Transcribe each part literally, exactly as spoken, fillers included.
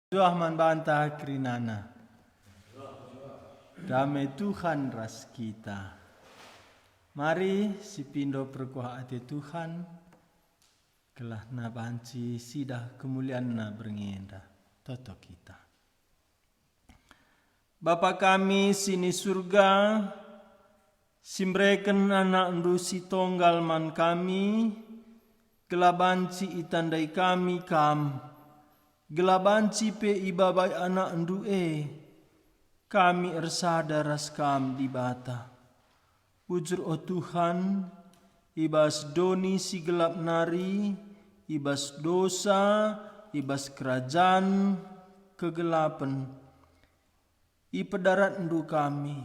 Juah man banta kerinana. Dame Tuhan ras kita. Mari sipindo perkuah ate Tuhan, gelahna banci sidah kemulianna berngi enda. Toto kita. Bapa kami si ni Surga, si mbereken AnakNdu si Tonggal man kami, gelah banci itandai kami Kam, gelah banci pe ibabai AnakNdu e, kami ersada ras Kam, Dibata. Bujur, o Tuhan, i bas doni si gelap nari, i bas dosa, i bas kerajan kegelapen, ipedaratNdu kami,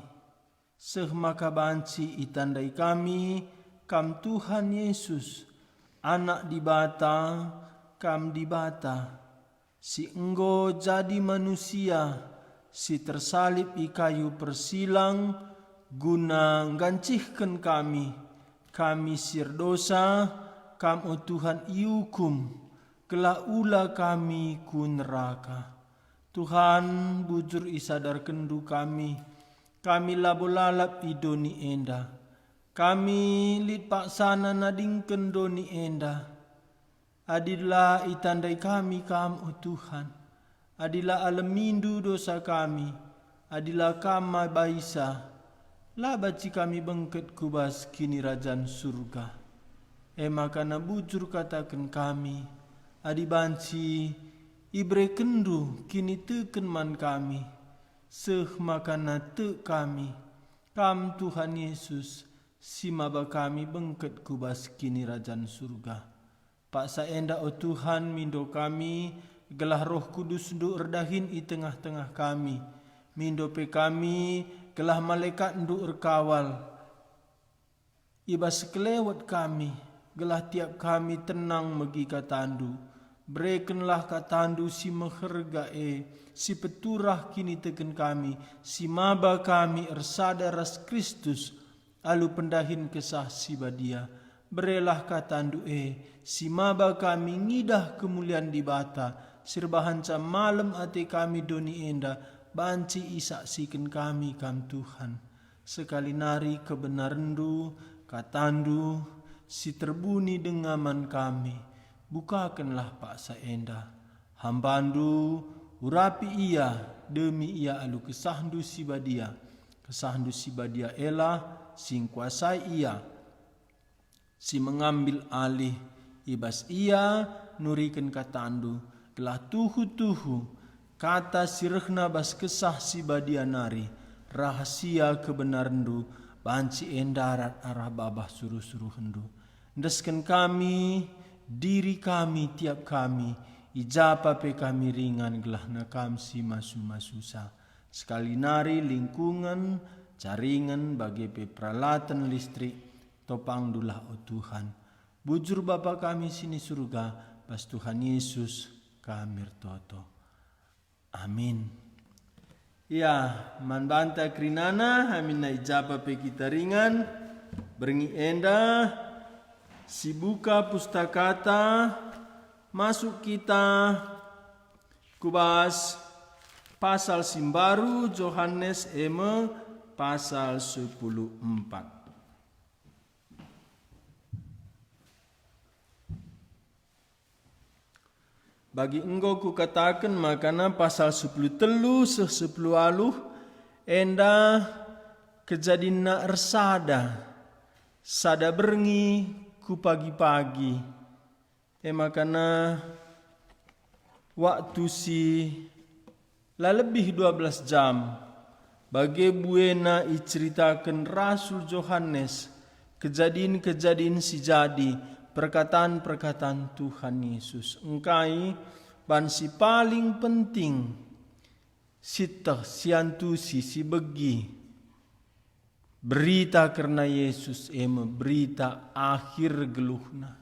seh maka banci itandai kami Kam Tuhan Yesus, Anak Dibata, Kam Dibata, si enggo jadi manusia, si tersalib i kayu persilang guna nggancihken kami, kami si erdosa, Kam, o Tuhan, iukum, gelah ula kami ku neraka. Tuhan, bujur isadarkenNdu kami, kami labo lalap i doni enda. Kami lit paksana nadingken doni enda. Adi la itandai kami Kam, o Tuhan, adi la alemindu dosa kami, adi la Kam mabaisa, la banci kami bengket ku bas Kinirajan Surga. E maka na bujur kataken kami, adi banci iberekenNdu kiniteken man kami, seh maka na tek kami, Kam Tuhan Yesus, si maba kami bengket ku bas Kinirajan Surga. Paksa enda, o Tuhan, mindo kami, gelah Roh KudusNdu erdahin i tengah-tengah kami. Mindo pe kami, gelah malekatNdu erkawal i bas sekelewet kami, gelah tiap kami tenang megi kataNdu. Berekenlah kataNdu si meherga e, si peturah kiniteken kami, si maba kami ersada ras Kristus, alu pendahin Kesah Si Badia. Berelah kataNdu e, si maba kami ngidah kemulian Dibata, si erbahanca malem ate kami doni enda, banci isaksiken kami Kam, Tuhan. Sekali nari kebenarenNdu, kataNdu, si terbuni denga man kami, bukakenlah paksa enda. HambaNdu, urapi ia, demi ia alu KesahNdu Si Badia. KesahNdu Si Badia elah si ngkuasai ia, si mengambil alih i bas ia nuriken kataNdu, gelah tuhu-tuhu kata si rehna bas Kesah Si Badia nari, rahasia kebenarenNdu, banci e ndarat arah babah suruh-suruhenNdu. Endesken kami, diri kami, tiap kami, i ja pa pe kami ringan, gelahna Kam si masu-masusa. Sekali nari lingkungen, jaringen, bage pe peralaten listrik, topangNdulah, o Tuhan. Bujur Bapa kami si ni Surga, bas Tuhan Yesus kami ertoto. Amin. Ya, man banta kerinana, aminna i ja pa pe kita ringan, berngi enda, sibuka pustakata, masuk kita ku bas pasal si mbaru Johanes, e me pasal sepuluh empat. Bagi enggo kukataken makana pasal sepuluh telu seh sepuluh aluh enda kejadinna ersada, sada berngi ku pagi-pagi. E makana waktu si la lebih dua belas jam, bage buena iceritaken Rasul Johanes kejadin-kejadin si jadi, perkatan-perkatan Tuhan Yesus. Engkai ban si paling penting, sieteh, siantusi, sibegi. Berita kerna Yesus e me berita akhir geluhna.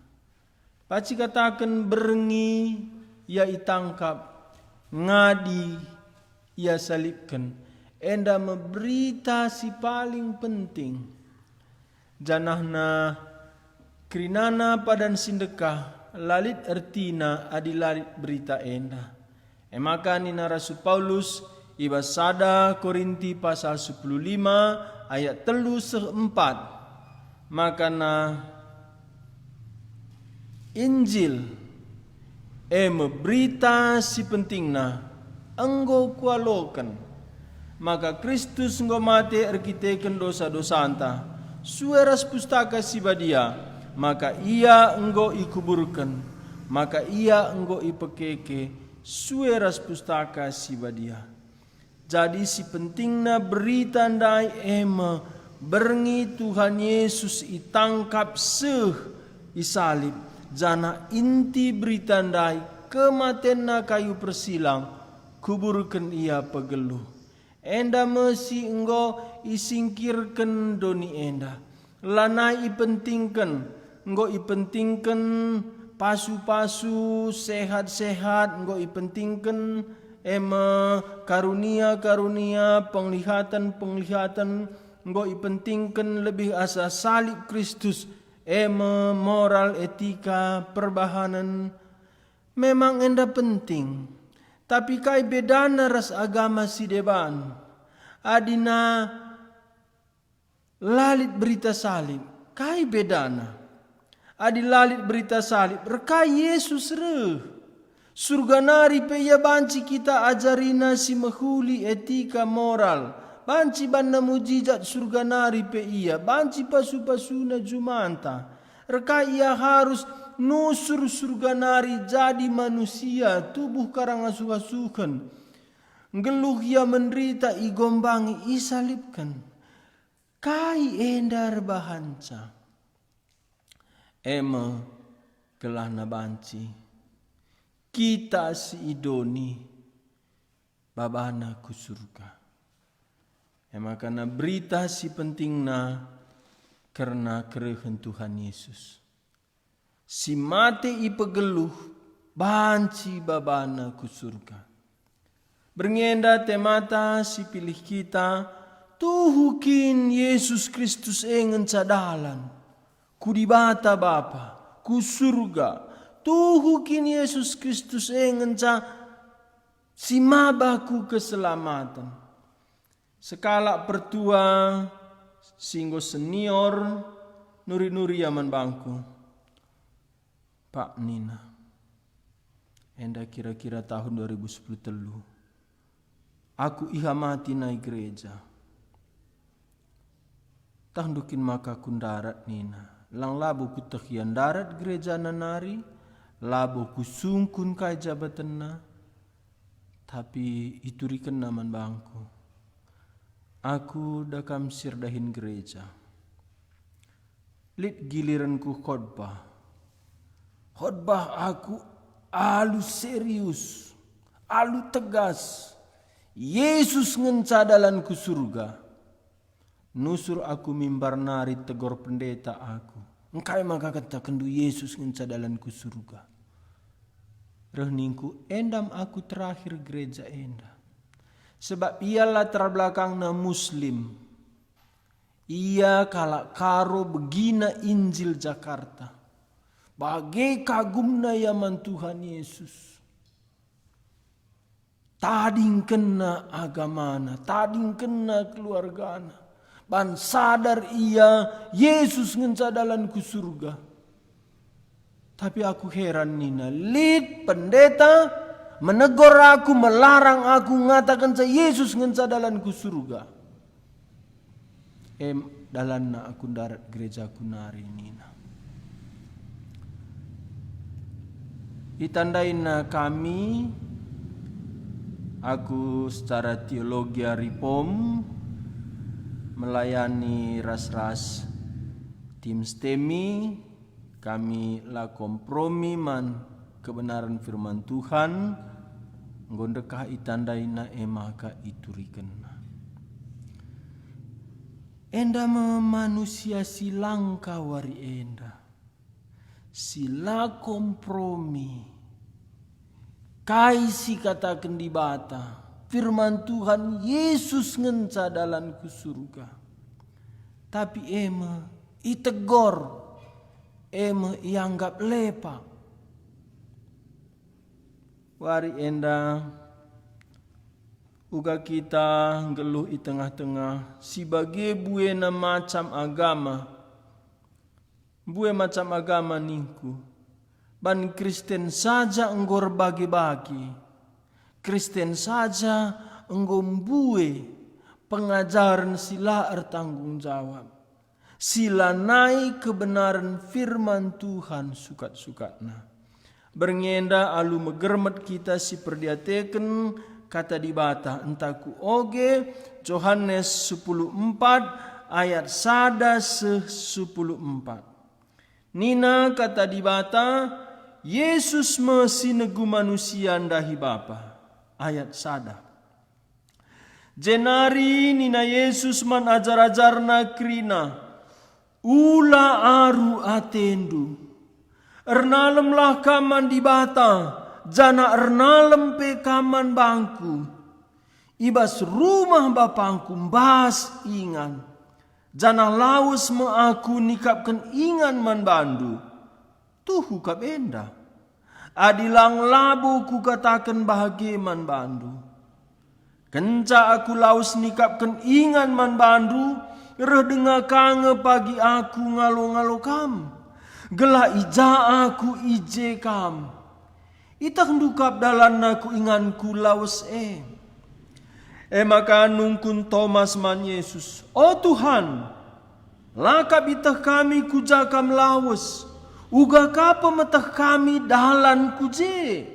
Banci kataken berngi ia itangkap, ngadi ia salibken, enda me berita si paling penting. Janahna kerinana padan si ndekah la lit ertina adi la lit berita enda. E maka nina Rasul Paulus i bas sada Korinti pasal sepuluh lima ayat telu seh empat, makana Injil, e me Berita Si Pentingna, enggo kualoken, maka Kristus enggo mate erkiteken dosa-dosanta, sue ras Pustaka Si Badia, maka Ia enggo ikuburken, maka Ia enggo ipekeke, sue ras Pustaka Si Badia. Jadi si pentingna berita ndai e me berngi Tuhan Yesus itangkap seh i salib, janah inti berita ndai kematenNa kayu persilang, kuburken Ia pegeluh. Enda me si enggo isingkirken doni enda. Lanai ipentingken, enggo ipentingken pasu-pasu sehat-sehat, enggo ipentingken e me karunia-karunia, penglihaten-penglihaten, enggo ipentingken lebih asa salib Kristus, e me moral, etika, perbahanen. Memang enda penting, tapi kai bedana ras agama si deban? Adina la lit berita salib, kai bedana? Adi la lit berita salib, reh kai Yesus reh? Surga nari pe Ia banci kita ajariNa si mehuli etika moral, banci banna mujijat surga nari pe Ia, banci pasu-pasuNa jumanta. Reh kai Ia harus nusur surga nari jadi manusia, tubuh karang asuh-asuhen. Nggeluh Ia menderita, igombangi, isalibken. Kai enda erbahanca? E me gelahna banci kita si idoni babana ku surga. E maka na berita si pentingna kerna kerehen Tuhan Yesus. Si mate ipegeluh banci babana ku surga. Berngi enda temata si pilih kita, tuhu kin Yesus Kristus e ngenca dalan ku Dibata Bapa, ku surga? Tuhu kin Yesus Kristus e ngenca si maba ku keselamaten? Sekalak pertua si enggo senior nuri-nuri ia man bangku. Pak, nina, enda kira-kira tahun dua ribu sepuluh telu, aku ihamati nai gereja. Tah ndukin maka ku ndarat, nina. Lang labo kuteh ia ndarat gerejana nari, labo kusungkun kai jabatenna, tapi iturikenna man bangku. Aku da kam si erdahin gereja. Lit gilirenku khotbah. Khotbah aku alu serius, alu tegas. Yesus ngenca dalan ku surga. Nusur aku mimbar nari, tegor pendeta aku. Engkai maka katakenNdu Yesus ngenca dalan ku surga? Reh ningku, endam aku terakhir gereja enda. Sebab ia latar belakangna Muslim. Ia kalak Karo, begina Injil Jakarta. Bage kagumna ia man Tuhan Yesus. Tadingkenna agamana, tadingkenna keluargana. Ban sadar ia, Yesus ngenca dalan ku surga. Tapi aku heran, nina, lit pendeta menegor aku, melarang aku, ngatakenca Yesus ngenca dalan ku surga. Em, dalanna aku ndarat gerejaku nari, nina. Itandaina kami, aku secara teologia Reform, melayani ras-ras tim STEMI, kami la kompromi man kebenaran firman Tuhan, enggo ndekah itandaina e maka iturikenna. Enda me manusia si langka wari enda, si la kompromi. Kai si kataken Dibata, firman Tuhan, Yesus ngenca dalan ku surga. Tapi e me itegor, e me ianggap lepak. Wari enda Uga kita nggeluh i tengah-tengah si bage buena macam agama. Mbue macam agama ningku, ban Kristen saja enggo erbage-bage. Kristen saja enggo mbue pengajaren si la ertanggung jawab, si lanai kebenaren firman Tuhan sukat-sukatna. Berngi enda alu megermet kita si perdiateken Kata Dibata, enta ku oge Johanes sepuluh empat ayat sada seh sepuluh empat. Nina Kata Dibata, "Yesus me si negu manusia ndahi Bapa." Ayat sada. Jenari nina Yesus man ajar-ajarNa kerina, "Ula aru atendu. Ernalemlah kam man Dibata, janah ernalem pe kam man bangKu. I bas rumah BapangKu mbas ingan, janah lawes me Aku nikapken ingan man bandu. Tuhu kap enda. Adi lang labo Kukataken bage man bandu. Kenca Aku lawes nikapken ingan man bandu, reh denga ka nge pagi Aku ngalo-ngalo kam, gelah i ja Aku i je kam. Itehndu kap dalanna ku inganKu lawes e." E maka nungkun Tomas man Yesus, "O Tuhan, la kap iteh kami ku ja Kam lawes, uga ka pemeteh kami dalan ku je?"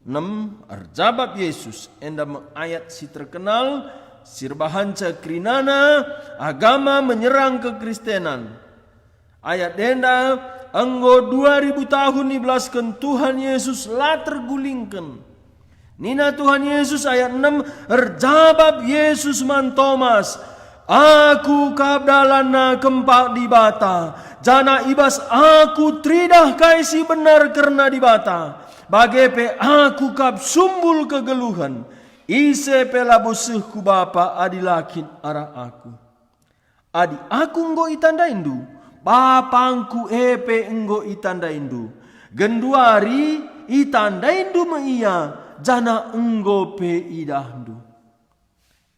Enem, erjabap Yesus, enda me ayat si terkenal, si erbahanca kerinana agama menyerang kekristenan. Ayat enda enggo dua ribu tahun ibelasken Tuhan Yesus la tergulingken. Nina Tuhan Yesus, ayat enem, erjabap Yesus man Tomas, "Aku kap dalanna kempak Dibata, janah i bas Aku teridah kai si benar kerna Dibata. Bage pe Aku kap sumbul kegeluhen. Ise pe labo seh ku Bapa adi la kin arah Aku. Adi Aku enggo itandaindu, BapangKu e pe enggo itandaindu. Genduari itandaindu me Ia, janah enggo pe idahndu."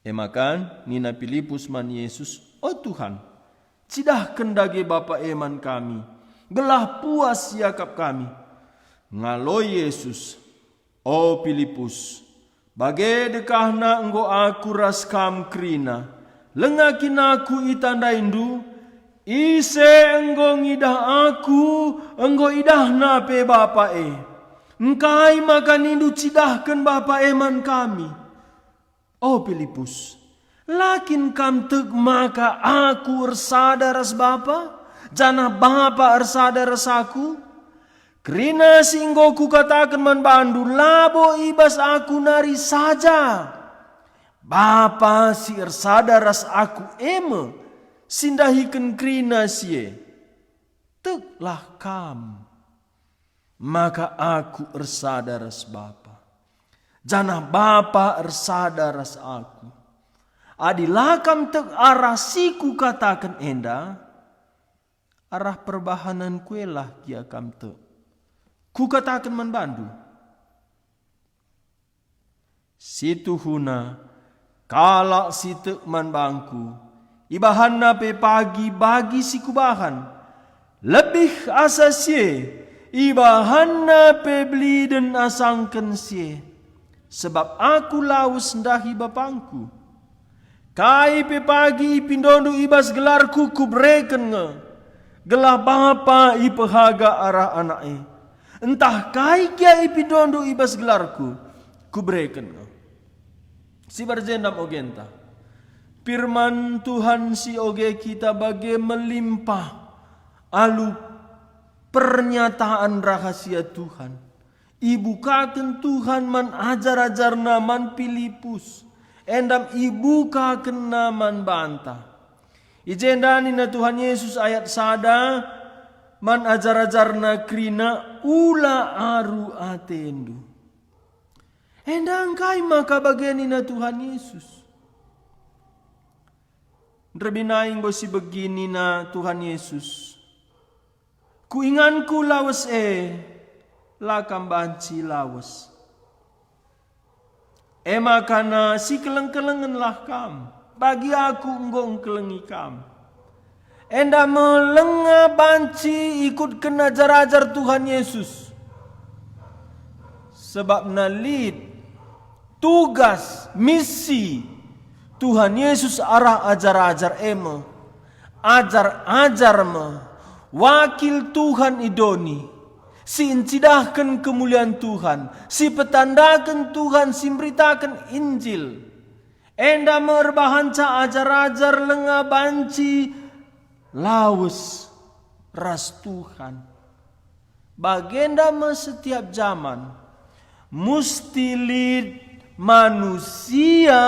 E maka nina Pilipus man Yesus, "O Tuhan, cidahken dage Bapa e man kami, gelah puas iakap kami." Ngaloi Yesus, "O Pilipus, bage dekahna enggo Aku ras kam kerina, langa kin Aku itandaindu? Ise enggo ngidah Aku, enggo idahna pe Bapa e. Engkai maka nindu, 'Cidahken Bapa e man kami'? O Pilipus, la kin kam tek maka Aku ersada ras Bapa, janah Bapa ersada ras Aku? Kerina si enggo Kukataken man bandu labo i bas Aku nari saja. Bapa si ersada ras Aku e me si ndahiken kerina si e. Teklah kam maka Aku ersada ras Bapa, janah Bapa ersada ras Aku. Adi la kam tek arah si Kukataken enda, arah perbahanenKu elah gia kam tek. Kukataken man bandu, si tuhuna, kalak si tek man bangKu, ibahanna pe pagi bagi si Kubahan. Lebih asa si e, ibahanna pe beliden asangken si e. Sebab Aku lawes ndahi BapangKu. Kai pe pagi ipindondu i bas gelarKu, Kubereken nge, gelah Bapa ipehaga arah Anak e. Ntah kai gia ipindondu i bas gelarKu, Kubereken nge." Si barjendam ogenta. Firman Tuhan si oge kita bage melimpah alu pernyataan rahasia Tuhan. Ibukaken Tuhan man ajar-ajarNa, man Pilipus, endam ibukakenNa man banta. I jenda nina Tuhan Yesus ayat sada man ajar-ajarNa kerina, "Ula aru atendu." Enda engkai maka bage nina Tuhan Yesus? Nderbinai enggo sibegi nina Tuhan Yesus, "Ku inganKu lawes e, la kam banci lawes." E maka na sikeleng-kelengenlah kam, bagi aku enggo engkelengi kam. Enda me lenga banci ikutken ajar-ajar Tuhan Yesus. Sebabna lit tugas, misi Tuhan Yesus arah ajar-ajar e me. Ajar-ajar me wakil Tuhan i doni, si ncidahken kemulian Tuhan, si petandaken Tuhan, si mberitaken Injil. Enda me erbahanca ajar-ajar lenga banci lawes ras Tuhan. Bagenda me setiap jaman, musti lit manusia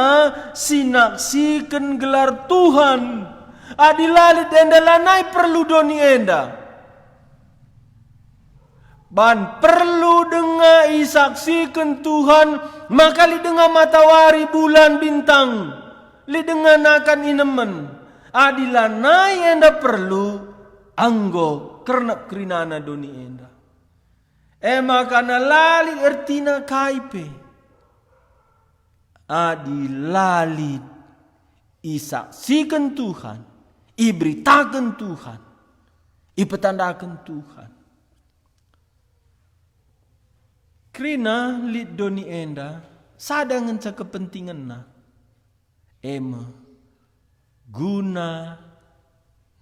si naksiken gelar Tuhan. Adi la lit enda, lanai perlu doni enda. Ban perlu denga isaksiken Tuhan, maka lit denga matawari, bulan, bintang, lit denga nakan inemen. Adi lanai enda perlu, enggo kernep kerinana doni enda. E maka la lit ertina kai pe, adi la lit isaksiken Tuhan, iberitaken Tuhan, ipetandaken Tuhan. Kerina lit doni enda, sada ngenca kepentingenna, e me guna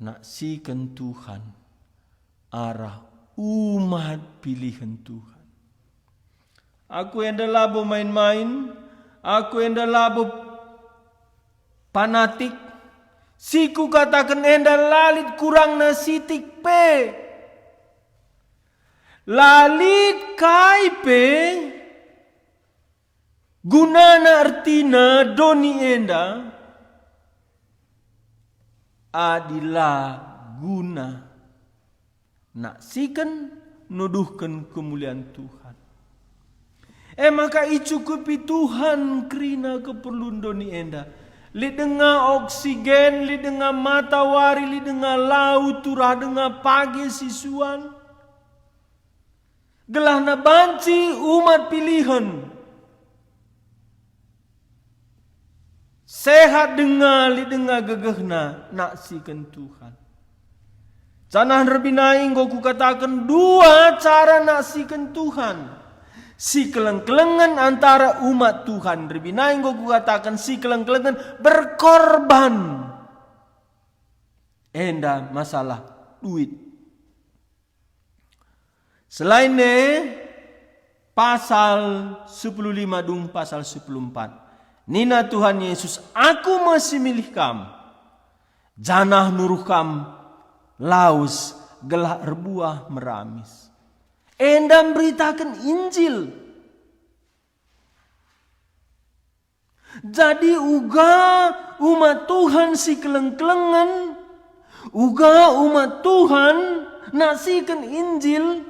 naksiken Tuhan arah umat pilihen Tuhan. Aku enda labo main-main, aku enda labo panatik. Si kukataken enda la lit kurangna sitik pe. La lit kai pe gunana ertina doni enda, adi la guna naksiken, nuduhken kemulian Tuhan. E maka icukupi Tuhan kerina keperlun doni enda. Lit denga oksigen, lit denga matawari, lit denga lau, turah denga page si suan. Gelahna banci umat pilihen sehat denga, lit denga gegehna naksiken Tuhan. Janah erbinai enggo kukataken dua cara naksiken Tuhan. Sikeleng-kelengen antara umat Tuhan. Erbinai enggo kukataken sikeleng-kelengen berkorban. Enda masalah duit. Selain e, pasal sepuluh lima dung pasal sepuluh empat. Nina Tuhan Yesus, "Aku me si milih kam, janah nuruh kam lawes gelah erbuah meramis." Enda mberitaken Injil. Jadi uga umat Tuhan sikeleng-kelengen, uga umat Tuhan naksiken Injil,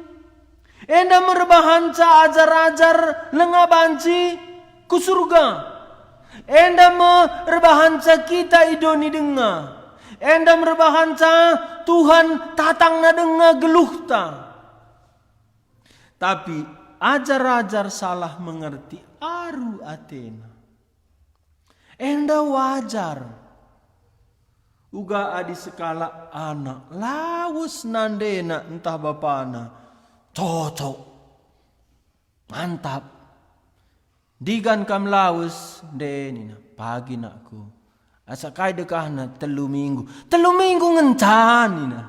enda me erbahanca ajar-ajar lenga banci ku surga. Enda me erbahanca kita i doni denga. Enda me erbahanca Tuhan tatangna denga geluhta. Tapi ajar-ajar salah mengerti, aru atena. Enda wajar. Uga adi sekalak anak lawes nandena ntah bapana, cocok, mantap. Digan kam lawes, nde nina, pagi nakku. Asa kai dekahna telu minggu. Telu minggu ngenca nina.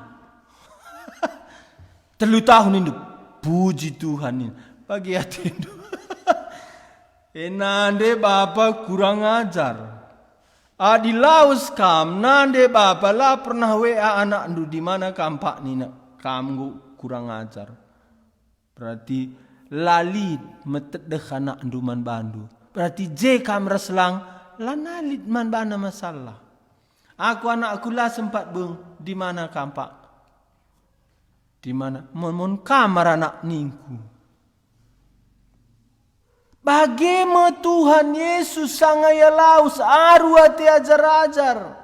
Telu tahun nindu. Puji Tuhan nina. Pagi atendu. E nande bapa kurang ajar. Adi lawes kam, nande bapa la pernah W A anakndu di mana kam pak nina. Kam enggo kurang ajar. Berarti la lit metedeh anakndu man bandu. Berarti je kam ras lang, lanai lit man bana masalah. Aku anakku la sempat beng, di mana kam pak? Di mana? Mon, mon kam arah anak ningku. Bage me Tuhan Yesus sanga ia lawes aru ate ajar-ajar.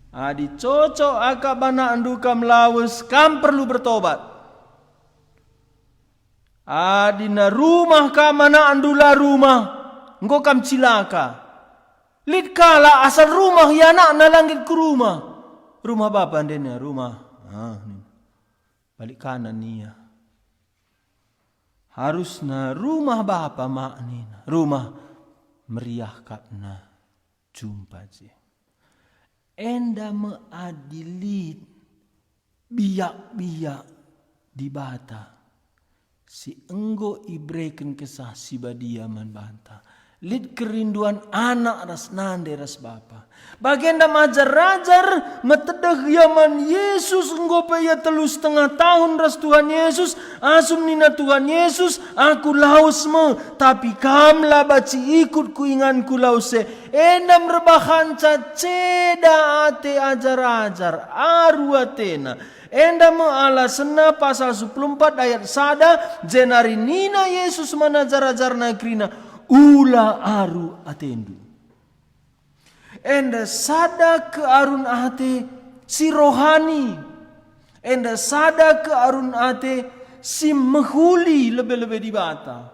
Adi cocok akap anakndu kam lawes, kam perlu bertobat. Adina rumah kam anakndu la rumah, enggo kam cilaka. Lit kalak asal rumah ia anakna la nggit ku rumah. Rumah bapa ndena rumah. Ah, nina. Balik kanan ia. Harusna rumah bapa mak nina. Rumah meriah kapna jumpa je. Enda me adi lit biak-biak Dibata si enggo ibereken Kesah Si Badia man banta. Lit kerinduan anak ras nande ras bapa. Bagenda ajar-ajar metedeh ia man Jesus, enggo pe ia telu setengah tahun ras Tuhan Jesus, asum nina Tuhan Jesus, "Aku lawes me, tapi kam la banci ikut ku inganku lawes e." Enda me erbahanca ceda ate ajar-ajar, aru atena. Enda me alasenna pasal sepuluh empat ayat sada, jenari nina Jesus man ajar-ajarNa kerina, "Ula aru atendu." Enda sada kearun ate si rohani. Enda sada kearun ate si mehuli lebe-lebe Dibata.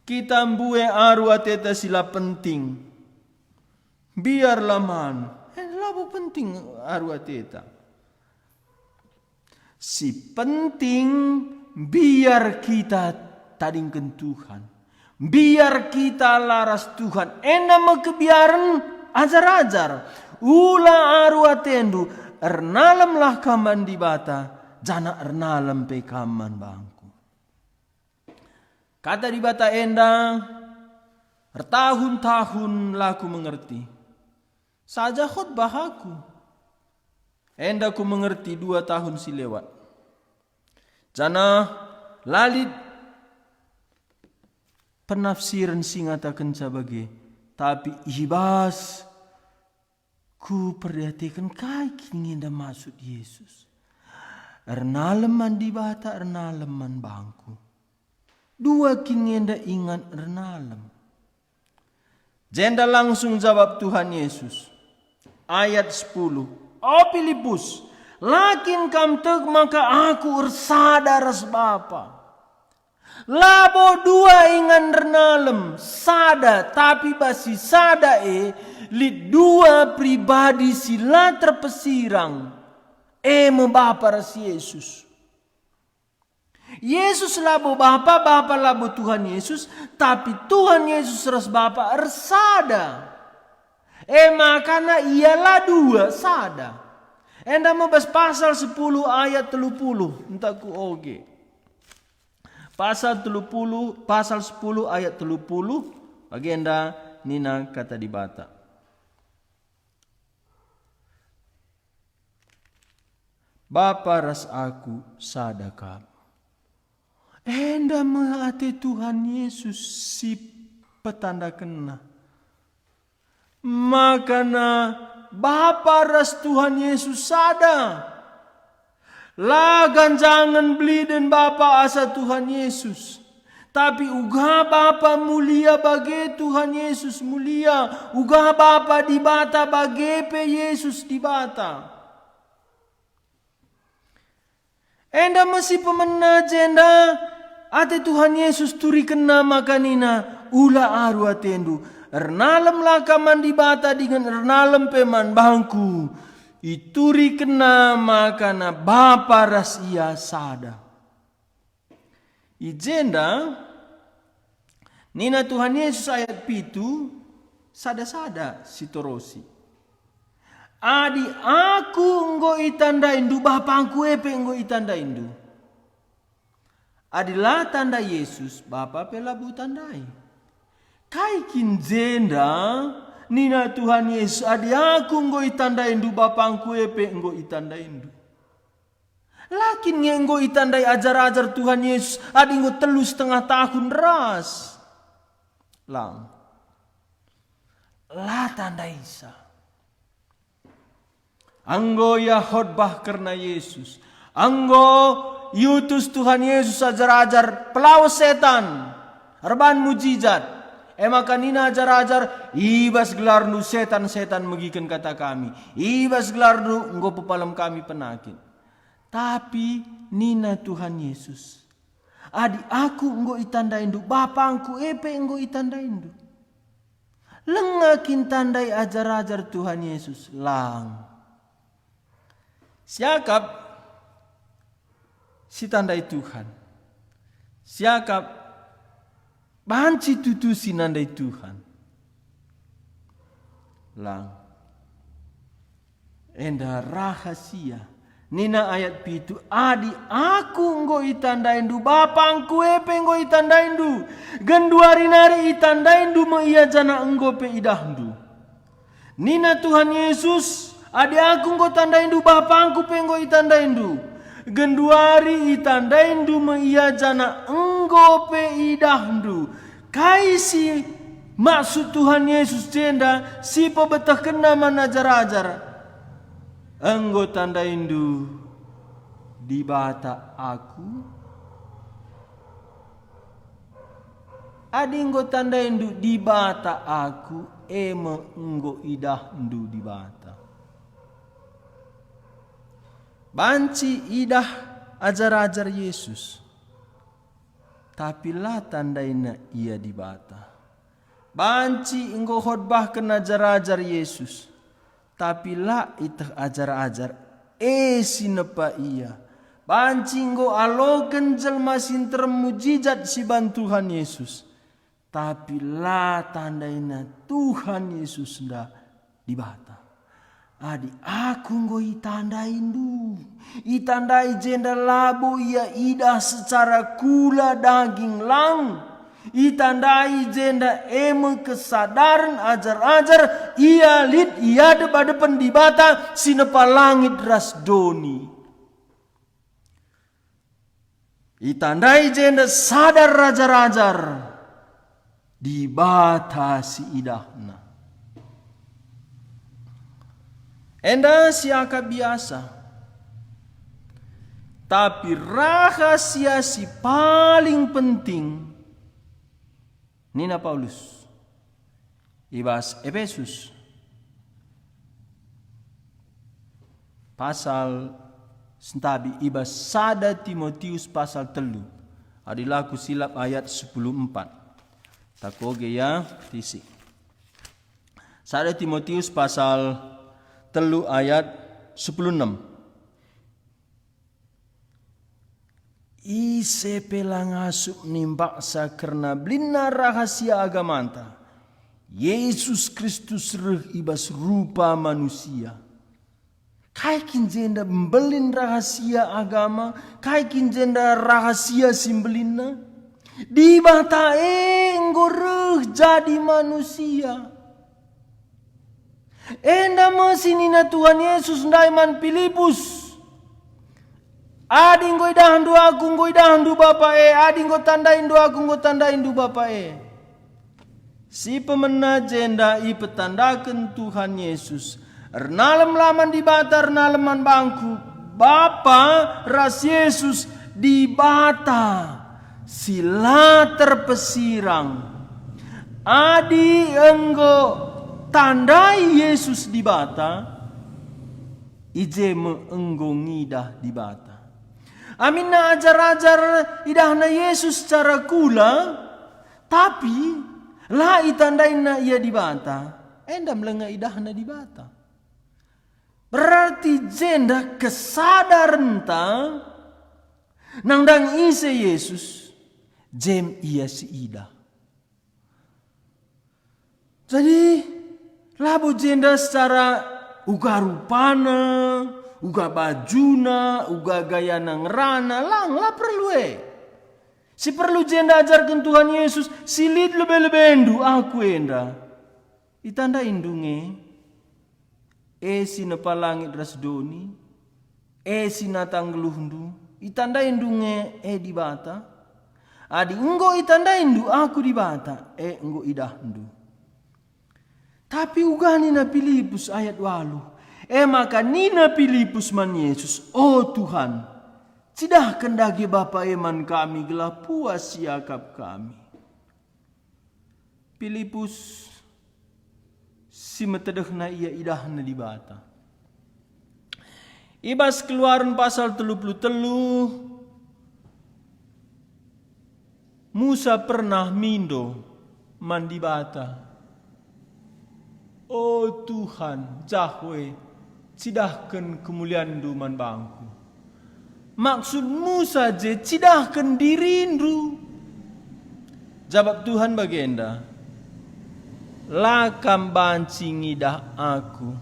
Kita mbue aru ateta si la penting. Biarlah man. Eh, labo penting aru ateta. Si penting, biar kita tadingken Tuhan. Biar kita la ras Tuhan. Enda me kebiaren ajar-ajar. Ula aru atendu, ernalemlah kam man Dibata, janah ernalem pe kam man bangku. Kata Dibata enda ertahun-tahun la kumengerti. Saja khotbah aku. Enda kumengerti dua tahun si lewat. Janah la lit penafsiren si ngatakenca bage, tapi i bas kuperdiateken kai kin enda maksud Jesus. Ernalem man Dibata, ernalem man bangku. Dua kin enda ingan ernalem. Jenda langsung jabap Tuhan Yesus. Ayat sepuluh, "O Pilipus, la kin kam tek maka Aku ersada ras Bapa? Labo dua ingan ernalem, sada, tapi bas si sada e lit dua pribadi si la terpesirang, e me Bapa ras Jesus." Yesus labo Bapa, Bapa labo Tuhan Yesus, tapi Tuhan Yesus ras Bapa ersada. E makana ia la dua, sada. Enda me bas pasal sepuluh ayat telu puluh, ntah ku oge. Pasal telu puluh, pasal sepuluh ayat telu puluh, bagenda nina Kata Dibata. Bapa ras Aku sada kap. Enda me ate Tuhan Yesus si petandakenNa. Makana Bapa ras Tuhan Yesus sada. La ganjangen beliden Bapa asa Tuhan Yesus. Tapi uga Bapa mulia bage Tuhan Yesus mulia, uga Bapa Dibata bage pe Yesus Dibata. Enda me si pemena jenda ate Tuhan Yesus turikenNa maka nina, "Ula aru atendu, ernalemlah kam man Dibata dingen ernalem pe man bangKu." IturikenNa makana Bapa ras Ia sada. I jenda nina Tuhan Yesus ayat pitu, sada-sada sitorosi. Adi Aku enggo itandaindu, BapangKu e pe enggo itandaindu. Adi la tandai Yesus, Bapa pe labo tandai. Kai kin jenda? Nina Tuhan Yesus, "Adi Aku enggo itandaindu, BapangKu e pe enggo itandaindu." La kin nge enggo itandai ajar-ajar Tuhan Yesus adi enggo telu setengah tahun ras? Lang. La tandaisa. Enggo ia khotbah kerna Yesus. Enggo iutus Tuhan Yesus ajar-ajar pelawes setan erban mujizat. E maka nina ajar-ajar, "I bas gelarNdu setan-setan megiken kata kami. I bas gelarNdu enggo pepalem kami penakit." Tapi nina Tuhan Yesus, Adi aku enggo itandaindu, BapangKu e pe enggo itandaindu. Langa kin tandai ajar-ajar Tuhan Yesus? Lang. Siakap sitandai Tuhan. Siakap banci tutu sinandai Tuhan. Lang. Enda rahasia. Nina ayat pitu, "Adi aku enggo itandaindu, BapangKu e pe enggo itandaindu. Genduari nari itandaindu me ia janah enggo pe idahndu." Nina Tuhan Yesus, "Adi aku enggo tandaindu, BapangKu pe enggo itandaindu. Genduari itandaindu me ia janah enggo pe idahndu." Kai si maksud Tuhan Yesus jenda si pebetehkenNa man ajar-ajar? "Enggo tandaindu Dibata Aku?" Adi enggo tandaindu Dibata Aku, e me enggo idahndu Dibata. Banci idah ajar-ajar Yesus, tapi la tandaina ia Dibata. Banci enggo hotbahken ajar-ajar Yesus, tapi la iteh ajar-ajar e si nepa ia. Banci enggo aloken jelma si nterem mujijat si ban Tuhan Yesus, tapi la tandaina Tuhan Yesus enda Dibata. Adi aku enggo itandaindu, itandai jenda labo ia idah secara kula daging lang. Itandai jenda e me kesadaren ajar-ajar ia lit i adep-adepen Dibata si nepa langit ras doni. Itandai jenda sadar ajar-ajar Dibata si idahna. Enda siakap biasa. Tapi rahasia si paling penting, nina Paulus i bas Epesus, pasal sentabi i bas sada Timotius pasal telu, adi la kusilap ayat sepuluh empat. Takoge ya, tisi. Sada Timotius pasal telu ayat sepuluh enem. Ise pe la ngasup nimbaksa kerna belinna rahasia agamanta. Yesus Kristus reh i bas rupa manusia. Kai kin jenda mbelin rahasia agama? Kai kin jenda rahasia si mbelinna? Dibata e enggo reh jadi manusia. Enda me si nina Tuhan Yesus ndai man Pilipus, "Adi enggo idahndu Aku, enggo idahndu Bapa e, adi enggo tandaindu Aku, enggo tandaindu Bapa e." Si pemena jenda ipetandaken Tuhan Yesus, ernalem la man Dibata, ernalem man bangku, Bapa ras Yesus, Dibata si la terpesirang. Adi enggo tandai Yesus Dibata, i je me enggo ngidah Dibata. Aminna ajar-ajar idahna Yesus secara kula, tapi la itandaina ia Dibata, enda me langa idahna Dibata. Berarti jenda kesadarenta nandangi ise Yesus, jem ia si idah. Jadi, labo jenda secara uga rupana, uga bajuna, uga gayana ngerana, lang, la perlu e. Si perlu jenda ajarken Tuhan Yesus, si lit lebe-lebendu Aku enda. Itandaindu nge, e si nepa langit ras doni, e si nata nggeluhndu, itandaindu nge, e Dibata? Adi enggo itandaindu Aku Dibata, e enggo idahndu. Tapi uga nina Pilipus ayat waluh, e maka nina Pilipus man Yesus, "O Tuhan, cidahken dage Bapa e man kami gelah puas siakap kami." Pilipus si metedehna ia idahna Dibata. I bas Keluaren pasal telu puluh telu, Musa pernah mindo man Dibata, "O Tuhan, Jahwe, cidahken kemulianNdu man bangku." Maksud Musa je, "Cidahken dirindu." Jabap Tuhan bagenda, "La kam banci ngidah Aku,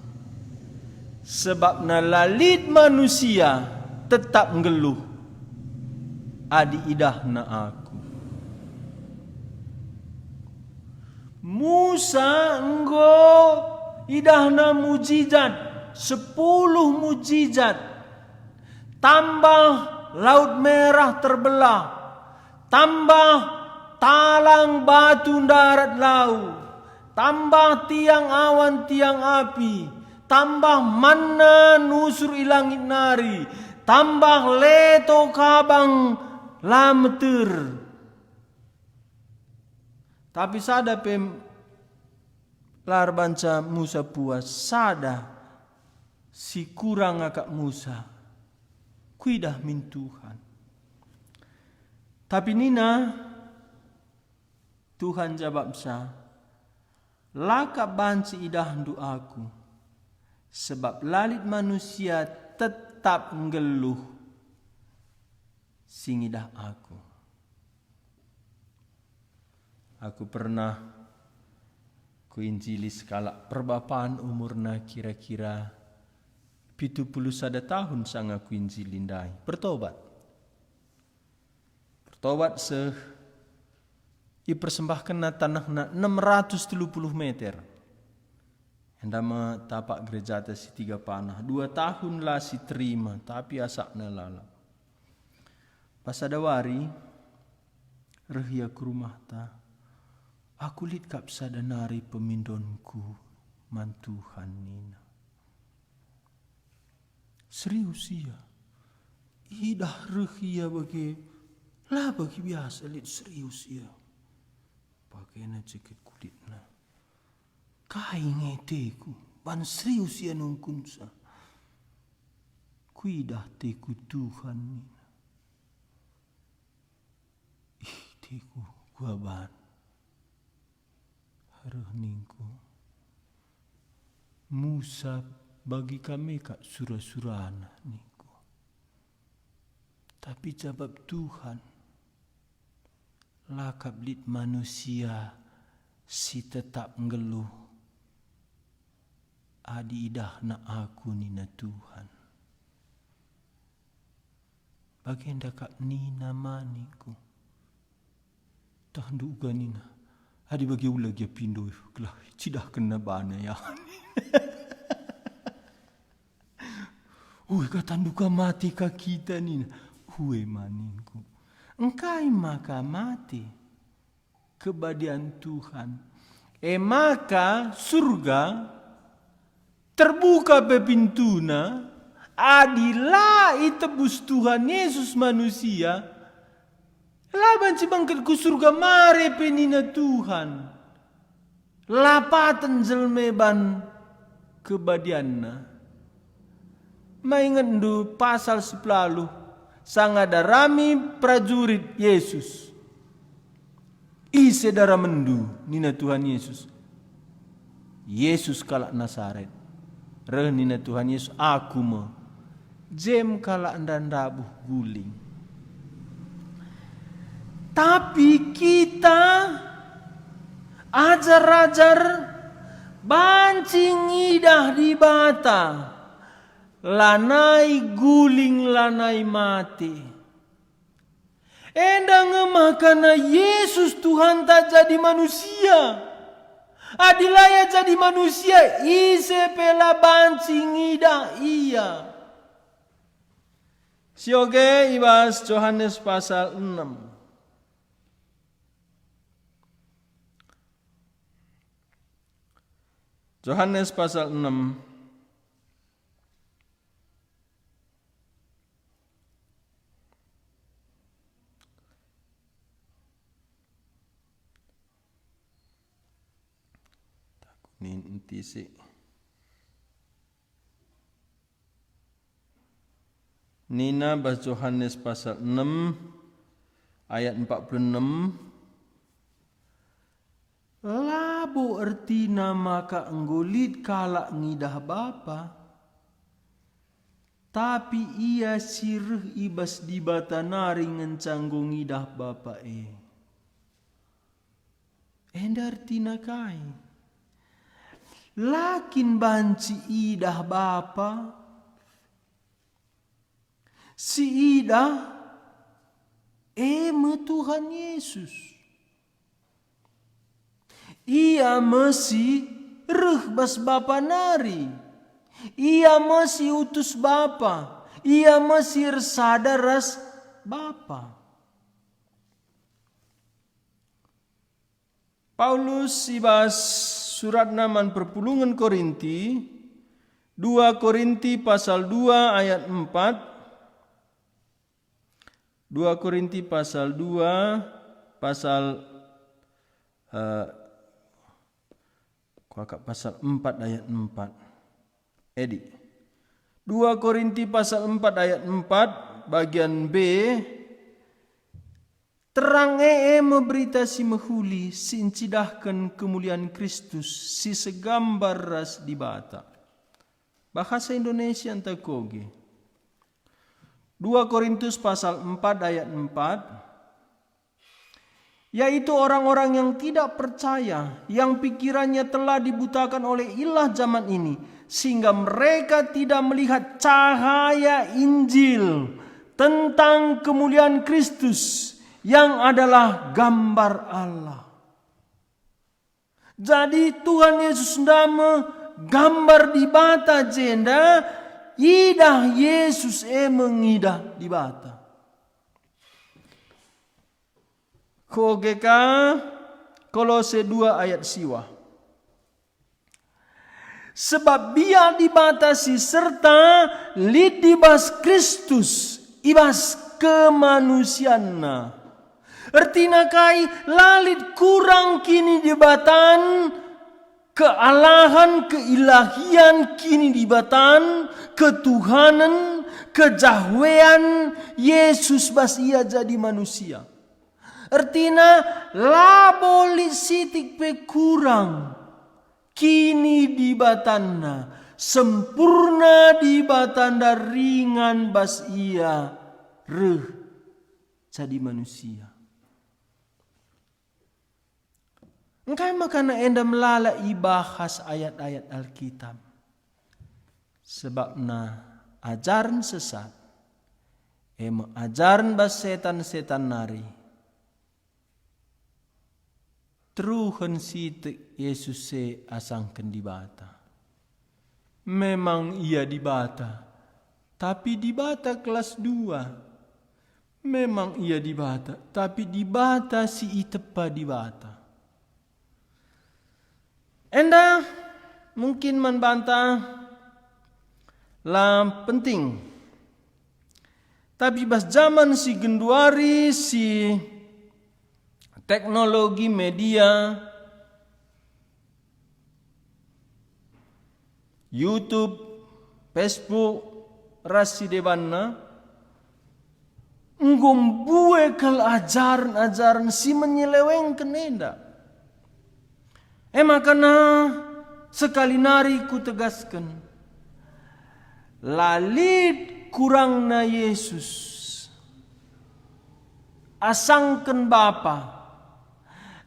sebabna la lit manusia tetap nggeluh adi idahna Aku." Musa enggo idahna mujizat, sepuluh mujizat, tambah Laut Merah terbelah, tambah talang batu ndarat lau, tambah tiang awan tiang api, tambah manna nusur i langit nari, tambah leto kabang la meter. Tapi sada pe la erbanca Musa puas, sada si kurang akap Musa. Kuidah min Tuhan. Tapi nina Tuhan jabapsa, "La kap banci idahndu Aku, sebab la lit manusia tetap nggeluh si ngidah Aku." Aku pernah kuinjili sekalak perbapan, umurna kira-kira pitu puluh sada tahun sanga kuinjili ndai. Bertobat. Bertobat seh ipersembahkenna tanehna enam ratus telu puluh meter. Enda me tapak gerejata si tiga panah. Dua tahun la siterima, tapi asapna lalap. Pas sada wari, reh ia ku rumahta, "Aku lit kap sada nari pemindonku man Tuhan," nina. Serius ia. Idah reh ia bage, la bagi biasa lit serius ia. Pakena jeket kulitna. Kai nge teku, ban serius ia nungkunsa. Kuidah teku Tuhan, nina. Ih, teku, kuaban. Reh ningku, Musa bagi kami kak sura-surana, ningku. Tapi jabap Tuhan, la kap lit manusia si tetap nggeluh adi idahna Aku, nina Tuhan. Bagenda kap nina maningku. Tahndu uga nina, adi bage ula gia pindo, gelah cidahkenna bana ya. Ue, katandu ka mate ka kita nina. Ue maningku. Engkai maka mate? Kebadian Tuhan. E maka surga terbuka pe pintuna, adi la itebus Tuhan Yesus manusia, la banci bengket ku surga mare pe nina Tuhan. La paten jelma ban kebadianna. Ma ingetndu pasal sepelalu, sanga darami prajurit Yesus. Ise daramenndu? Nina Tuhan Yesus. Yesus kalak Nasaret. Reh nina Tuhan Yesus, "Aku me." Jem kalak enda ndabuh guling. Tapi kita ajar-ajar banci ngidah Dibata, lanai guling, lanai mate. Enda nge makana Yesus Tuhanta jadi manusia. Adi la Ia jadi manusia, ise pe la banci ngidah Ia. Sioge i bas Johanes pasal enem. Johanes pasal enem. Takuni enti sik. Nina bas Johanes pasal enem ayat empat puluh enam, Labo ertina maka enggo lit kalak ngidah Bapa, tapi ia si reh i bas Dibata nari ngenca enggo ngidah Bapa e. Enda ertina kai? La kin banci idah Bapa? Si idah e me Tuhan Yesus. Ia me si reh bas Bapa nari. Ia me si utus Bapa. Ia me si ersada ras Bapa. Paulus i bas suratna man perpulungen Korinti, dua Korinti pasal dua ayat empat, dua Korinti pasal dua, pasal, eh, kuakap pasal empat ayat empat. Edi. Dua Korinti pasal empat ayat empat, bagian B, terang e, e me Berita Si Mehuli si ncidahken kemulian Kristus si segambar ras Dibata. Bahasa Indonesia ntah koge. Dua Korintus pasal empat ayat empat, yaitu orang-orang yang tidak percaya, yang pikirannya telah dibutakan oleh ilah zaman ini, sehingga mereka tidak melihat cahaya Injil tentang kemuliaan Kristus yang adalah gambar Allah. Jadi Tuhan Yesus ndame gambar Dibata jenda, idah Yesus e me ngidah Dibata. Koge ka Kolose dua ayat siwah. Sebab biak Dibata si serta lit i bas Kristus, i bas kemanusianNa. Ertina kai? La lit kurang kinidibatan, kealahan, keilahian, kinidibatan, ketuhanen, kejahwean Yesus bas Ia jadi manusia. Ertina, labo lit sitik pe kurang kinidibatanNa, sempurna Dibata nda ringan bas Ia reh jadi manusia. Engkai maka enda melala ibahas ayat-ayat Alkitab? Sebabna ajaren sesat, e me ajaren bas setan-setan nari, teruhen sitik Yesus e asangken Dibata. Memang Ia Dibata, tapi Dibata kelas dua. Memang Ia Dibata, tapi Dibata si itepa Dibata. Enda mungkin man banta la penting. Tapi bas jaman si genduari, si teknologi media, YouTube, Facebook, ras si debanna, enggo mbue kal ajaren-ajaren si menyelewengken enda. E maka na sekali nari kutegasken, la lit kurangna Yesus asangken Bapa.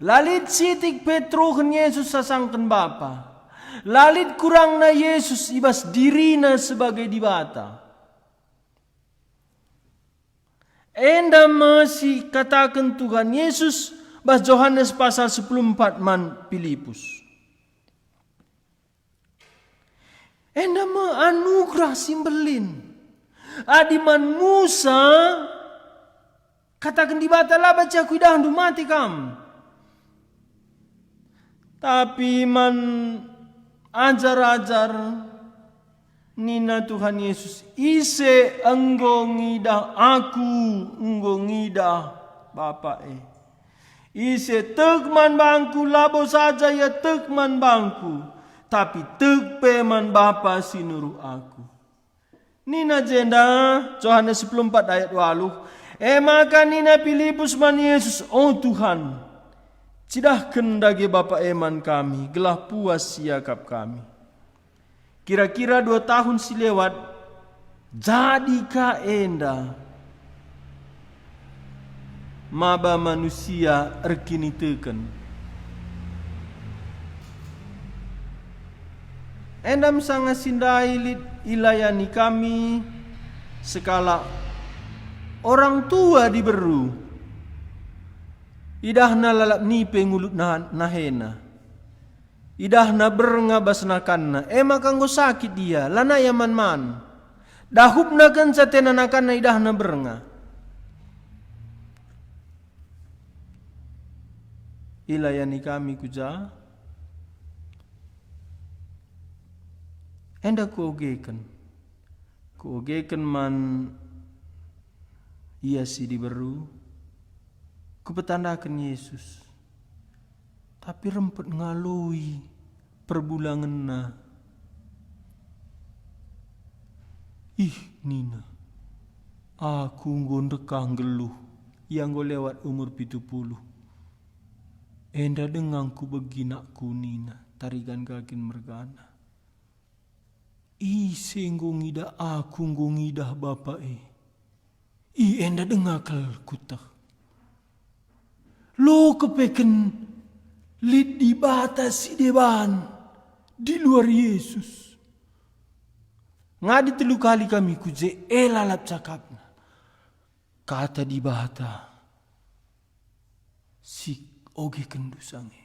La lit sitik pe teruhen Yesus asangken Bapa. La lit kurangna Yesus i bas diriNa sebagai Dibata. Enda me si kataken Tuhan Yesus bas Johanes pasal sepuluh empat man Pilipus. Enda me anugerah si mbelin. Adi man Musa, kataken Dibata, "La banci aku idahndu, mate kam." Tapi man ajar-ajar, nina Tuhan Yesus, "Ise enggo ngidah Aku, enggo ngidah Bapa e. Ise tek man bangKu, labo saja ia tek man bangKu, tapi tek pe man Bapa si nuruh Aku." Nina jenda Johanes sepuluh empat ayat waluh, e maka nina Pilipus man Yesus, "O Tuhan, Cidahken dage Bapa e man kami, gelah puas siakap kami. Kira-kira dua tahun si lewat, jadi ka enda maba manusia erkiniteken. Enda me sanga si ndai lit ilayani kami sekalak orang tua diberu. Idahna lalap nipe ngulut nah-, nahena. Idahna bernga bas nakanna, e maka enggo sakit ia, lanai aman man. Dahupna kenca tena nakanna idahna bernga. Ilayani kami ku ja? Enda kuogeken. Kuogeken man ia si diberu, kupetandaken Yesus. Tapi rempet ngaloi perbulangenna. Ih, nina, aku enggo ndekah nggeluh, ia enggo lewat umur pitu puluh. Enda denga enggo kubegi nakku, nina, tarigan gagin mergana. Ise enggo ngidah aku enggo ngidah Bapa e. I enda denga kal kuteh. Lo kepeken lit Dibata si deban di luar Yesus. Ngadi telu kali kami ku je, e lalap cakapna. Kata Dibata si ogeken dusa nge.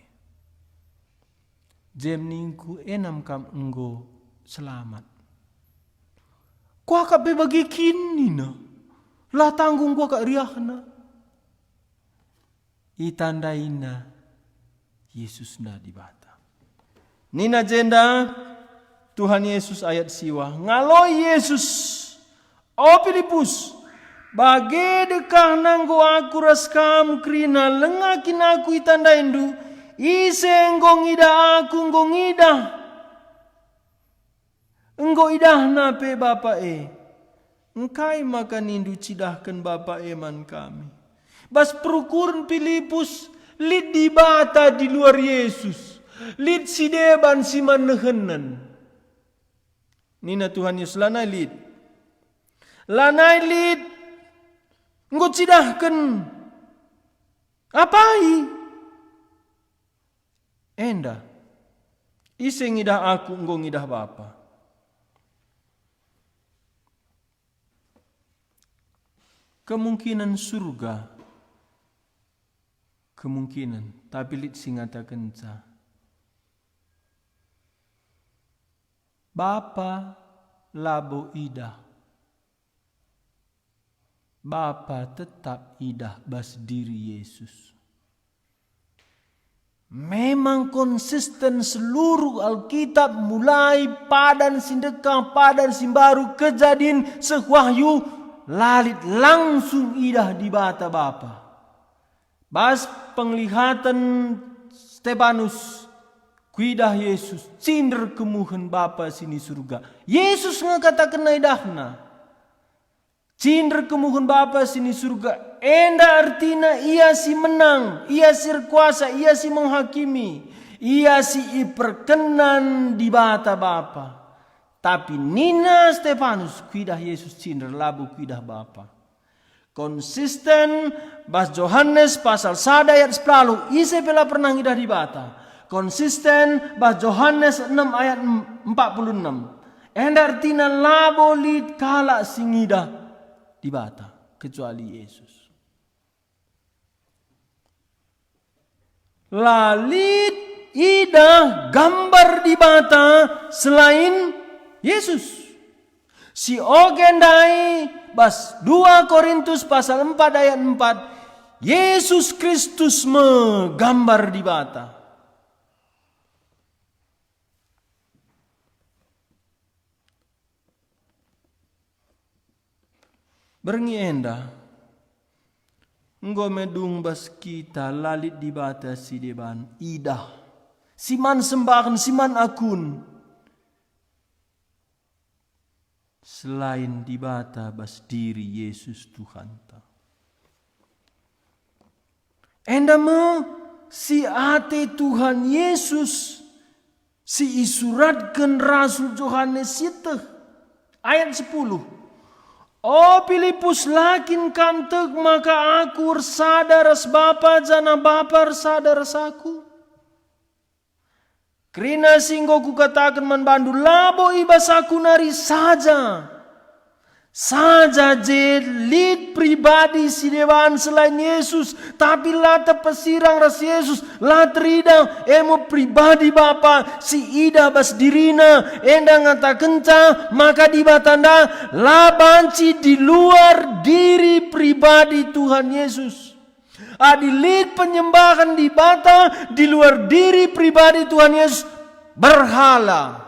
Jem ningku, enam kam enggo selamat. Kuakap pe bage kin nina, la tanggung kuakap riahna. Itandaina Yesus nda Dibata. Nina jenda Tuhan Yesus ayat siwah, ngaloi Yesus, "O Pilipus, bage dekahna enggo Aku ras kam kerina, langa kin Aku itandaindu? Ise enggo ngidah Aku, enggo ngidah, enggo idahna pe Bapa e. Engkai maka nindu cidahken Bapa e man kami?" Bas perukuren Pilipus, lit Dibata di luar Yesus, lit si deban si man nehenen. Nina Tuhan Yesus, "Lanai lit. Lanai lit. Enggo cidahken. Apai? Enda. Ise ngidah Aku enggo ngidah Bapa." Kemungkinan surga. Kemungkinan, tapi lit si ngatakenca. Bapa labo idah. Bapa tetap idah bas diri Yesus. Memang konsisten seluruh Alkitab, mulai padan si ndekah, padan si mbaru, Kejadin, seh Wahyu, la lit langsung idah Dibata Bapa. Bas penglihaten Stepanus, kuidah Yesus, cinder kemuhen Bapa si ni Surga. Yesus nge katakenna idahna. Cinder kemuhen Bapa si ni Surga, enda ertina Ia si menang, Ia si erkuasa, Ia si menghakimi, Ia si iperkenan Dibata Bapa. Tapi nina Stepanus, "Kuidah Yesus cinder, labo kuidah Bapa." Konsisten bas Johanes pasal sada ayat sepuluh, ise pe la pernah ngidah Dibata. Konsisten bas Johanes enam ayat empat puluh enam. Enda ertina labo lit kalak si ngidah Dibata kecuali Yesus. La lit idah gambar Dibata selain Yesus. Si oge ndai bas dua Korintus pasal empat ayat empat, Yesus Kristus me gambar Dibata. Berngi enda, enggo me dung bas kita la lit Dibata si deban, idah, si man sembahen, si man akun, selain Dibata bas diri Yesus Tuhanta. Enda me si ate Tuhan Yesus si isuratken Rasul Johanes sieteh. Ayat sepuluh, "O Pilipus, la kin kam tek maka Aku ersada ras Bapa, janah Bapa ersada ras Aku? Kerina si enggo Kukataken man bandu, labo i bas Aku nari saja. Saja je lit pribadi si deban selain Yesus, tapi la terpesirang ras Yesus, la teridah, e me pribadi Bapa si idah bas diriNa, enda ngatakenca maka Dibata enda la banci di luar diri pribadi Tuhan Yesus." Adi lit penyembahen Dibata di luar diri pribadi Tuhan Yesus, berhala.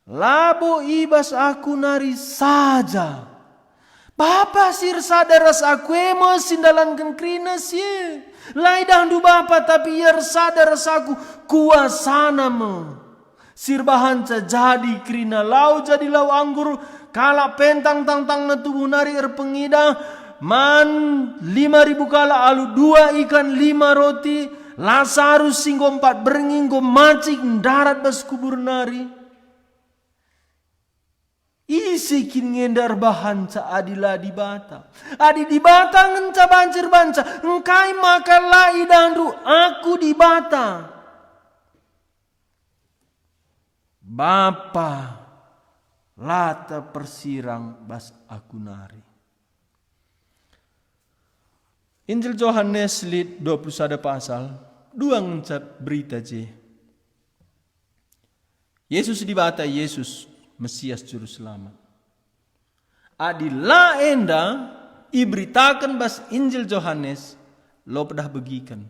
Labo i bas Aku nari saja. Bapa si ersada ras Aku e me si ndalanken kerina si e. La idahndu Bapa, tapi Ia ersada ras Aku, kuasaNa me si erbahanca jadi kerina lau jadi lau anggur, kalak pentang tangtangna tubuh nari erpengidah, man lima ribu kalak alu dua ikan lima roti, Lasarus si enggo empat berngi enggo macik ndarat bas kubur nari. Ise kin nge enda erbahanca adi la Dibata? Adi Dibata ngenca banci erbahanca, engkai maka la idahndu Aku Dibata? Bapa la terpesirang bas Aku nari. Injil Johanes lit dua puluh sada pasal, dua ngenca berita je. Yesus Dibata, Yesus Mesias Juru Selamat. Adi la enda iberitaken bas Injil Johanes, lo pedah begiken.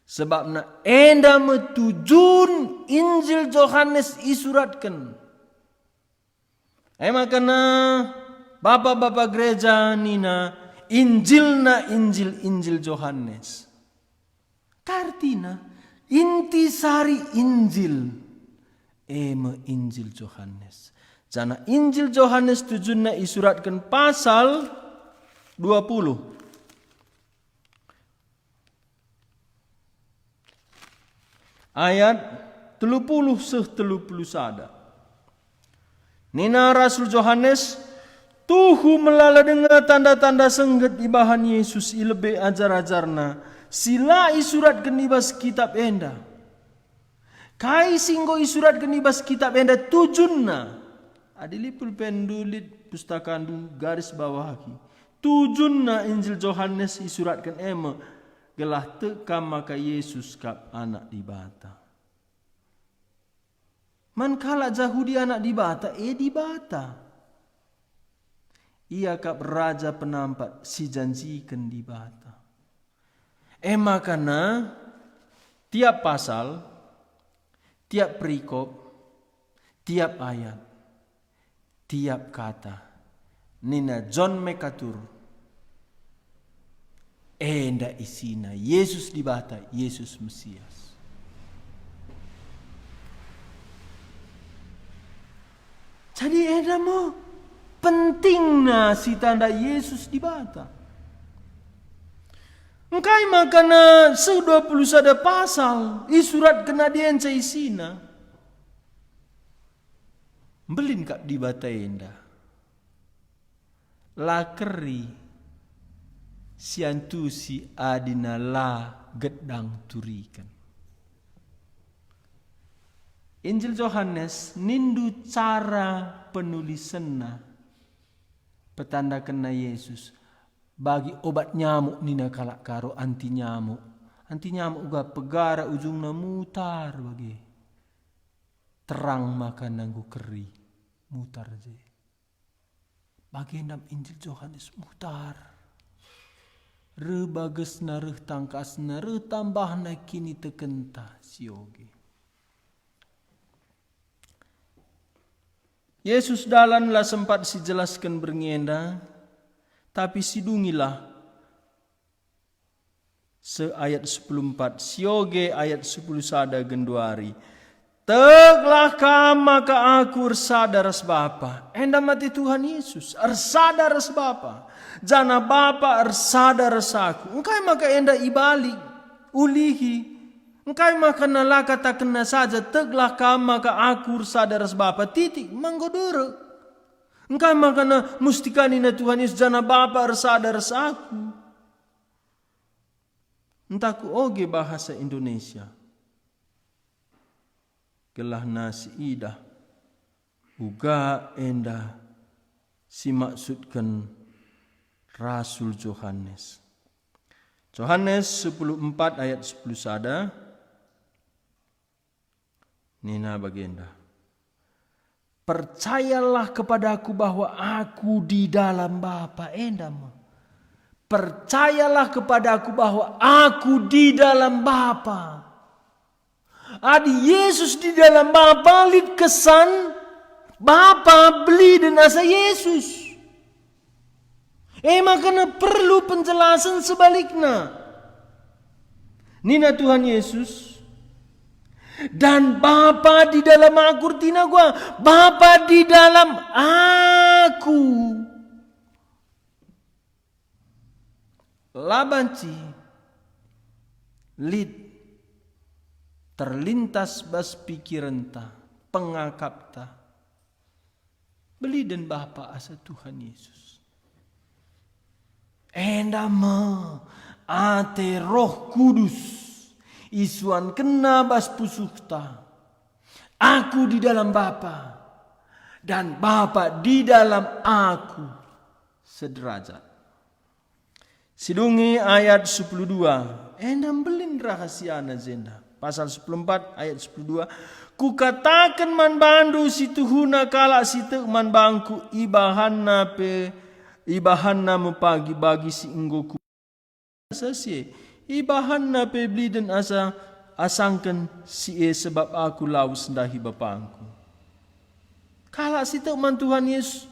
Sebabna enda me tujun Injil Johanes isuratken. E maka bapa-bapa gereja nina, "Injilna Injil, Injil Johanes." Kai ertina? Inti sari Injil, e me Injil Johanes. Janah Injil Johanes tujunna isuratken pasal dua puluh. Ayat telu puluh seh telu puluh sada. Nina Rasul Johanes, "Tuhu melala denga tanda-tanda sengget ibahan Yesus i lebe ajar-ajarNa, si la isuratken i bas kitap enda." Kai si enggo isuratken i bas kitap enda tujunna? Adi lit pulpenndu, lit pustakandu, garis bawahi. Tujunna Injil Johanes isuratken e me, gelah tek kam maka Yesus kap Anak Dibata. Man kalak Jahudi Anak Dibata, e Dibata. Ia kap Raja Penampat si janjiken Dibata. E maka tiap pasal, tiap perikop, tiap ayat, tiap kata, nina John MacArthur, enda isina Yesus Dibata, Yesus Mesias. Jadi enda me pentingna sitanda Yesus Dibata. Engkai maka seh dua puluh sada pasal isuratken adi enca isina? Mbelin kap Dibata enda. La keri siantusi adina la gedang turiken. Injil Johanes nindu cara penulisenna, petandakenna Yesus, bagi obat nyamuk nina kalak Karo, anti nyamuk. Anti nyamuk uga pegara ujungna mutar bage. Terang maka nanggo keri mutar je. Bagenda Injil Johanes mutar. Reh bagesna, reh tangkasna, reh tambahna kinitekenta si oge. Yesus dalan la sempat sijelasken berngi enda, tapi sidungilah seh ayat sepuluh empat, si oge ayat sepuluh sada genduari. "Teglah kam maka aku ersada ras Bapa." Enda mate Tuhan Yesus, ersada ras Bapa. "Janah Bapa ersada ras aku. Engkai maka enda ibalik? Ulihi. Engkai maka la katakenna saja, 'Teglah kam maka aku ersada ras Bapa'? Titik, ma enggo derek. Engkai maka musti ka nina Tuhan Yesus, 'Janah Bapa ersada ras aku'?" Ntah kuoge bahasa Indonesia, gelah nasidah uga enda si maksudken Rasul Johanes. Johanes sepuluh empat ayat sepuluh sada, nina bagenda, "Percayalah kepadaku bahwa aku di dalam Bapa," enda me. "Percayalah kepadaku bahwa aku di dalam Bapa." Adi Yesus di dalam Bapa, lit kesan Bapa beliden asa Yesus. E maka perlu penjelasan sebalikna. Nina Tuhan Yesus, "Dan Bapa di dalam aku," ertina gua, "Bapa di dalam aku." La banci lit terlintas bas pikirenta, pengakapta, beliden Bapa asa Tuhan Yesus. Enda me ate Roh Kudus isuankenna bas pusuhta, "Aku di dalam Bapa, dan Bapa di dalam aku." Sederajat. Sidungi ayat sepuluh dua, enda mbelin rahasiana jenda. Pasal sepuluh empat ayat sepuluh dua, "Kukataken man bandu si tuhuna, kalak si tek man bangku, ibahanna pe, ibahanna me pagi bagi si enggo ku-, asa si e, ibahanna pe beliden asa asangken si e, sebab aku lawes ndahi Bapangku." Kalak si tek man Tuhan Yesus,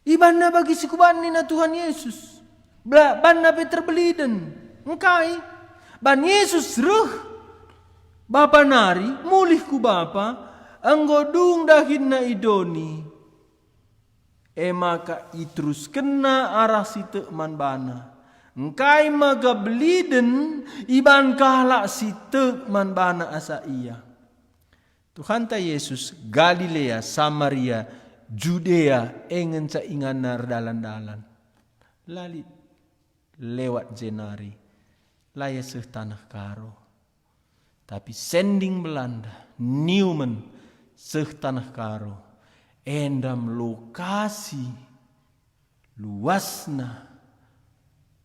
ibanna bagi si kuban nina Tuhan Yesus. Bla-, banna pe terbeliden. Engkai? Ban Yesus reh Bapa nari, mulih ku Bapa, enggo dung dahinna i doni. E maka iteruskenna arah si tek man bana. Engkai maka beliden iban kalak si tek man bana asa ia? Tuhanta Yesus, Galilea, Samaria, Judea, e ngenca inganna erdalan-dalan. La lit lewat jenari, la ia seh taneh Karo. Tapi sending Belanda, Newman, seh taneh Karo. Enda me lokasi luasna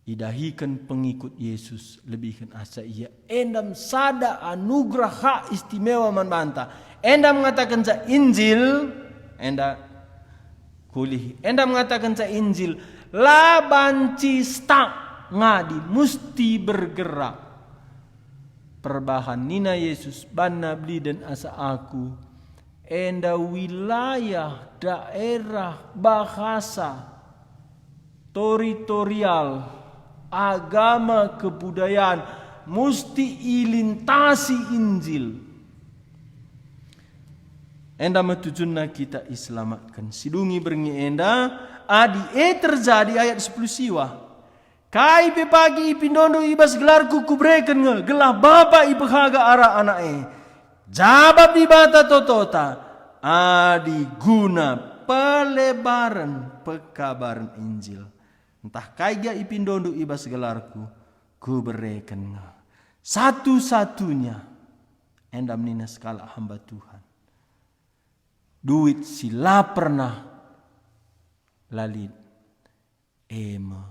idahiken pengikut Yesus, lebihen asa ia. Enda me sada anugerah hak istimewa man banta. Enda me ngatakenca Injil, enda kulih. Enda me ngatakenca Injil, la banci stuck ngadi, musti bergerak. Perbahan nina Yesus, banna beliden asa Aku, enda wilayah, daerah, bahasa, teritorial, agama, kebudayaan, musti ilintasi Injil. Enda me tujunna kita iselamatken. Sidungi berngi enda, adi e terjadi, ayat sepuluh siwah, "Kai pe pagi ipindondu i bas gelarKu, Kubereken nge, gelah Bapa ipehaga arah Anak e. Jabap Dibata totota, adi guna pelebaren pekabaren Injil. Ntah kai gia ipindondu i bas gelarKu, Kubereken nge." Satu-satunya, enda me nina sekalak hamba Tuhan, duit si la pernah la lit, e me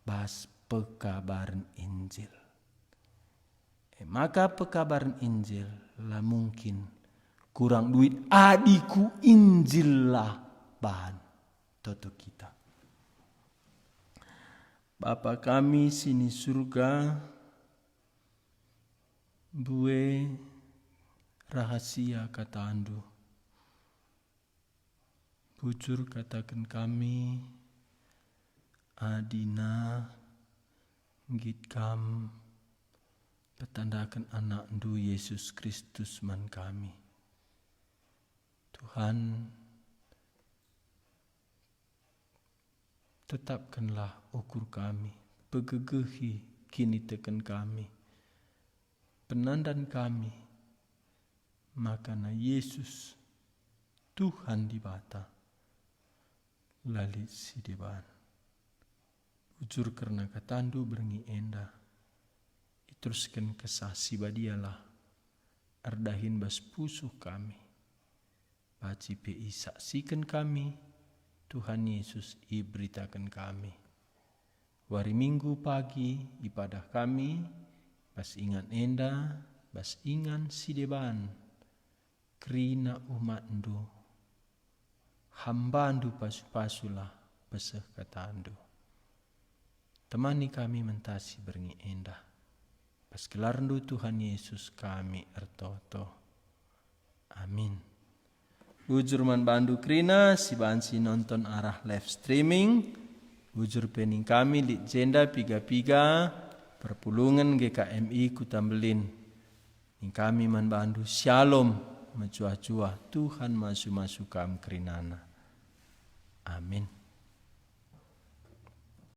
bas pekabaren Injil. E maka pekabaren Injil la mungkin kurang duit adi ku Injil lah bahan. Toto kita. Bapa kami si ni Surga, mbue rahasia kataNdu. Bujur kataken kami, adina nggit Kam Petandaken AnakNdu Yesus Kristus man kami. Tuhan, tetapkenlah ukur kami, pegegehi kiniteken kami, penandan kami, maka na Yesus, Tuhan Dibata, la lit si deban. Bujur kerna kataNdu berngi enda, iterusken Kesah Si Badialah erdahin bas pusuh kami. Banci pe isaksiken kami, Tuhan Yesus iberitaken kami. Wari Minggu pagi ipadah kami bas ingan enda, bas ingan si deban, kerina umatNdu. HambaNdu pasu-pasulah peseh kataNdu. Temani kami mentasi berngi enda. Bas gelarNdu Tuhan Yesus kami ertoto. Amin. Bujur man bandu kerina si banci nonton arah live streaming. Bujur pe ning kami lit jenda piga-piga perpulungen G K M I Kuta Mbelin. Ning kami man bandu, Shalom, mejuah-juah, Tuhan masu-masu kam kerinana. Amin.